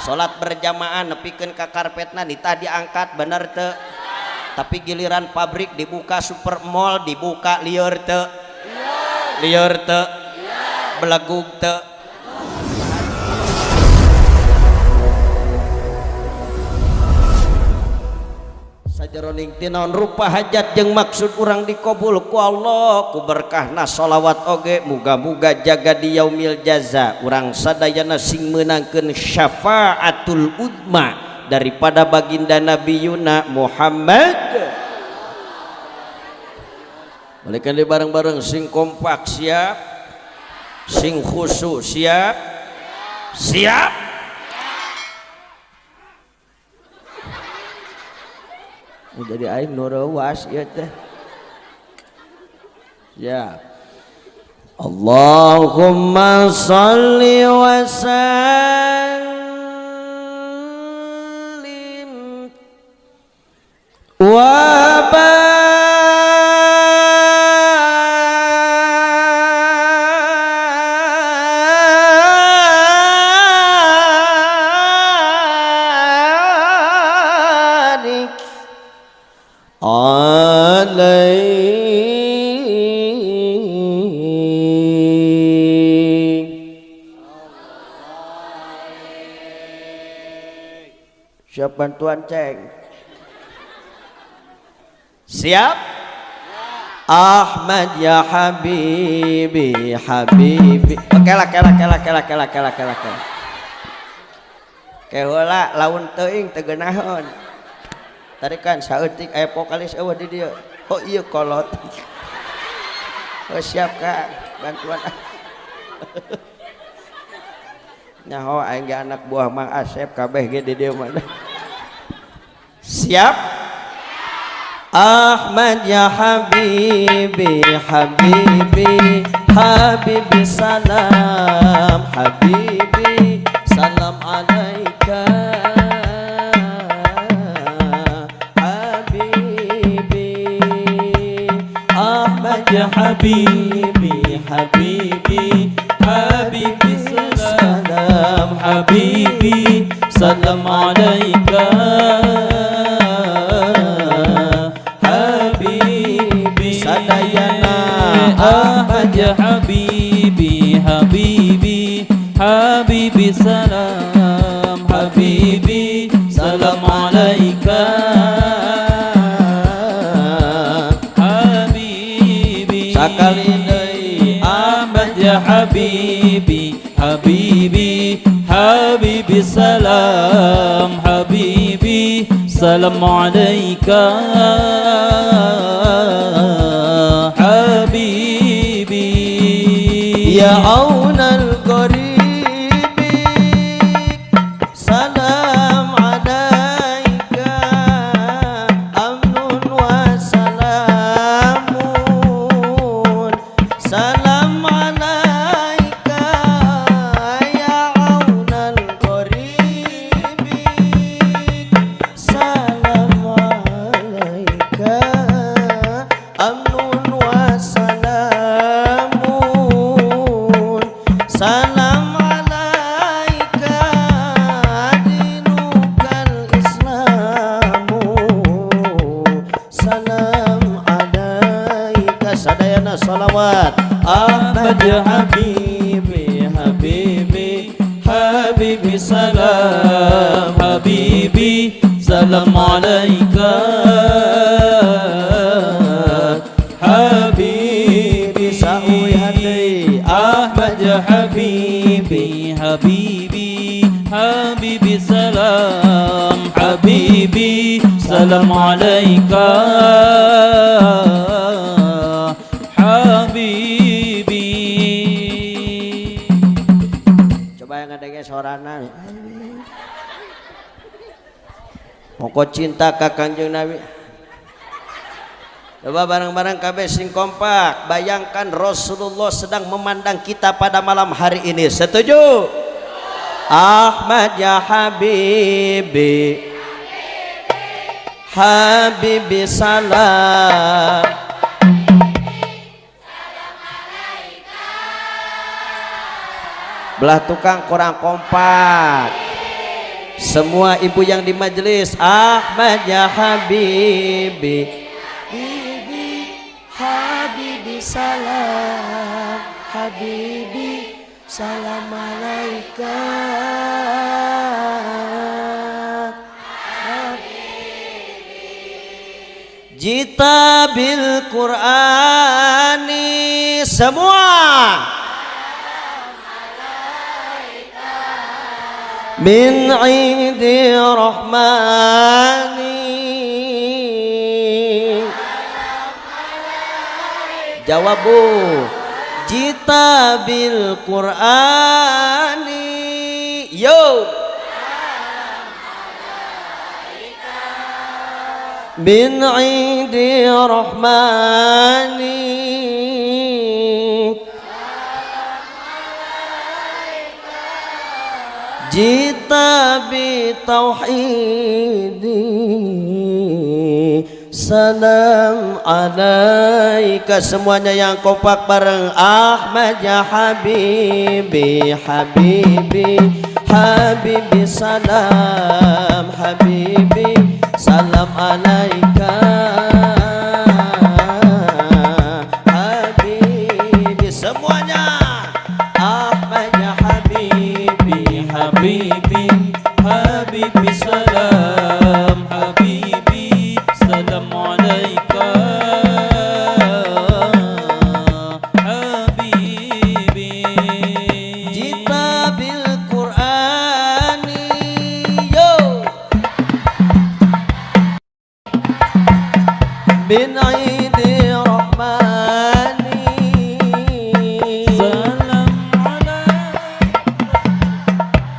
Salat berjamaah nepikeun ka karpetna nitah diangkat bener teu? Tapi giliran pabrik dibuka, super mall dibuka, lieur teu? Lieur teu? Belegug teu? Sajeroning tinaon rupa hajat jeung maksud urang dikabul ku Allah ku berkahna sholawat oge muga-muga jaga di yaumil jaza urang sadayana sing meunangkeun syafaatul udma daripada baginda Nabi Yuna Muhammad. Balikan di bareng-bareng sing kompak siap, sing khusyuk siap, siap. Jadi aing nu reuas ieu teh. Ya. Allahumma shalli wa sallim wa barik alaihi. Siap bantuan ceng? Siap? Ahmad ya habibi habibi. Oke lah kela kela kela kela kela kela kela. Keheula laun teuing teu geunaheun. Tarikan saeutik aya vokalis eueuh di dieu. Oh iya kolot. Oh siap Kak, bantuan. Nyaho aing ge anak buah Mang Asep kabeh ge di dieu mah. Siap? Ahmad ya habibi habibi habibi salam habibi salam alaika habibi. Ahmad ya habibi habibi habibi salam habibi salam alaika habibi. Sadayana Ahmad ya habibi habibi habibi salam habibi salam alaika habibi. Sakali deui Ahmad ya habibi habibi habibi salam habibi salam alaika habibi. Ya aunal qaribi salam alaika amnun wa salamun salam alaika ya aunal qaribi salam alaika amnun wa salamun salam alaika dinukal islamu salam alaika. Sadayana salawat. Ahmad ya habibi habibi habibi salam habibi salam alaika habibi. Sauyan deui Ahmad ya habibi habibi habibi salam habibi salam alaika habibi. Coba yang ngadenge sorana. Pokok cinta ka Kangjeng Nabi. Coba bareng-bareng kabeh sing kompak. Bayangkan Rasulullah sedang memandang kita pada malam hari ini. Setuju? Ahmad ya habibi habibi salam belah tukang kurang kompak. Semua ibu yang di majelis, Ahmad ya Habibi, Habibi, Habibi salam, Habibi salam alaika. Jita bil Qur'ani, semua min indi rahmani. Jawab bu, jita bil Qur'ani, yo min indi rahmani. Jita bi tauhidi, salam alaika. Semuanya yang kompak bareng, Ahmad ya Habibi, Habibi, Habibi salam, Habibi salam alaika. Habibi semuanya, Ahmad ya Habibi, Habibi, Habibi salam, Habibi salam alaika. Habibi jita bil Qur'ani, yo min indi rahmani. Salam alaika.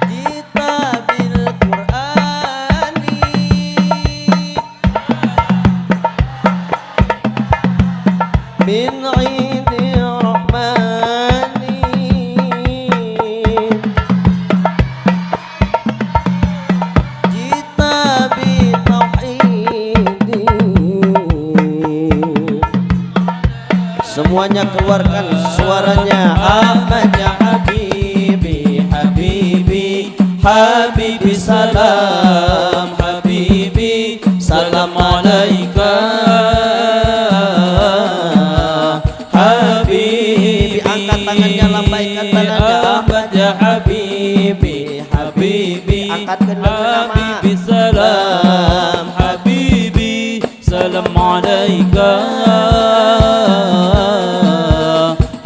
Jita bil Qur'ani, min indi rahmani. Jita bi tauhidi. Semuanya keluarkan suaranya, Ahmad ya Habibi, Habibi, Habibi salam, Habibi salam alaika. Habibi, angkat tangannya, lambaikan tangannya. Ahmad ya Habibi, Habibi, angkatkan lengan. Habibi salam, Habibi salam alaika.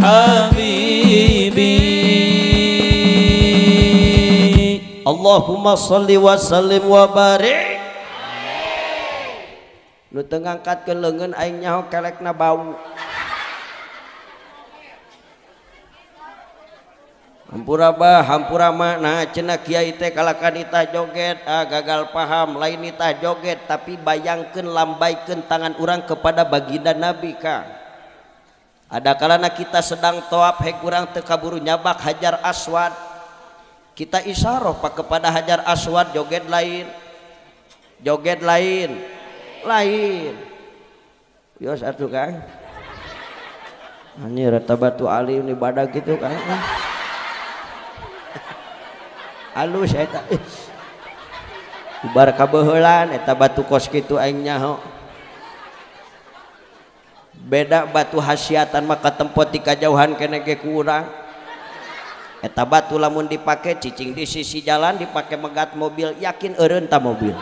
Habibi. Allahumma salli wa sallim wa barik. Nu teu ngangkatkeun leungeun aing nyaho kelekna bau. Hampura bah, hampura mah. Nah cenah kiai teh kalakan itah joget, ah, gagal paham, lain itah joget tapi bayangkeun, lambaikeun tangan urang kepada baginda Nabi ka. Ada kalana kita sedang toab hek urang teu kaburu nyabak Hajar Aswad. Kita isyarah pak kepada Hajar Aswad, joget lain. Joget lain. Lain. Yo satu Kang. Anjir eta batu ali ini badag gitu Kang. Halus eta. Ubar kabeuheulan eta batu kos kitu aing nyaho. Beda batu hasiatan mah katempo ti kajauhan keneh ge ku urang. Eta batu lamun dipake cicing di sisi jalan, dipake megat mobil, yakin eureun ta mobil.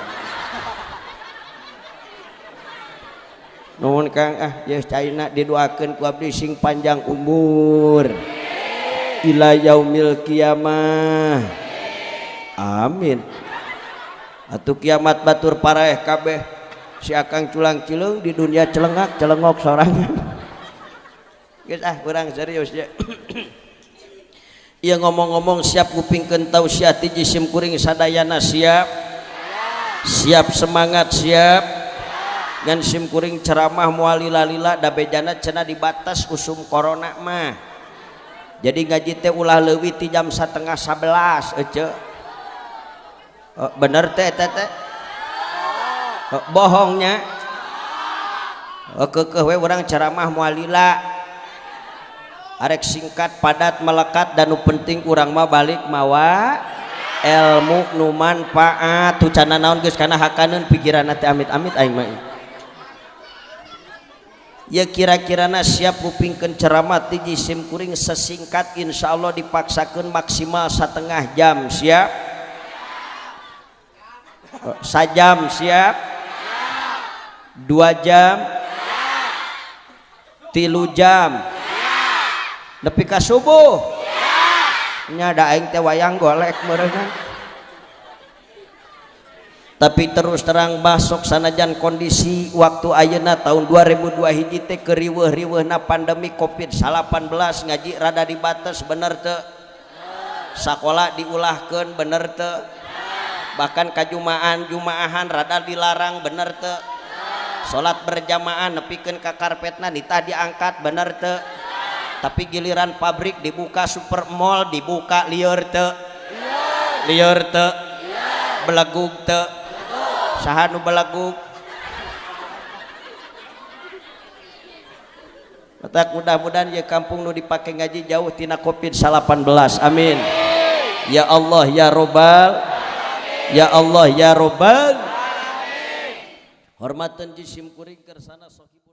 Nuhun Kang, ah ye caina didoakeun ku abdi sing panjang umur ila yaumil kiamah. Amin. Atuh kiamat batur paraeh kabeh, si akang culang cileung di dunia celengak celengok sorangan. Geus ah urang serius ya. Iya ngomong-ngomong siap kupingkeun tausiah ti jisim kuring sadayana, siap. Siap semangat, siap. Ngan sim kuring ceramah moal lila-lila da bejana cenah dibatas usum corona mah. Jadi ngaji teh ulah leuwih ti jam 10:30 ece. Oh, bener teh teh teh. Oh, bohongnya. Oh, keukeuh we urang ceramah moal lila. Arek singkat padat melekat dan nu penting urang mah balik mawa. Ilmu nu manfaat tu cana naon geus kana hakaneun pikiranna teh amit-amit aing mah. Ya kira-kirana siap kupingkeun ceramah ti jisim kuring sesingkat insyaallah dipaksakeun maksimal 1,5 jam siap? Sajam siap? 2 jam? 3 jam? Nepi ka subuh? Nya da aing teh wayang golek meureunna. Tapi terus terang basok sanajan kondisi waktu ayeuna tahun 2002 hiji teh keriweuh-riweuhna pandemi Covid-19 ngaji rada dibates bener teu? Sakola diulahkeun bener teu? Bahkan kajumaan jumaahan rada dilarang bener teu? Salat berjamaah nepikeun ka karpetna nitah diangkat bener teu? Tapi giliran pabrik dibuka, super mall dibuka lieur teu? Lieur teu? Belegug teu? Saha nu belegug? Matak mudah-mudahan ya kampung nu dipake ngaji jauh tina Covid-19. Amin. Ya Allah ya Robbal, ya Allah ya Robbal. Hormatan jisim kuring kersana sohib.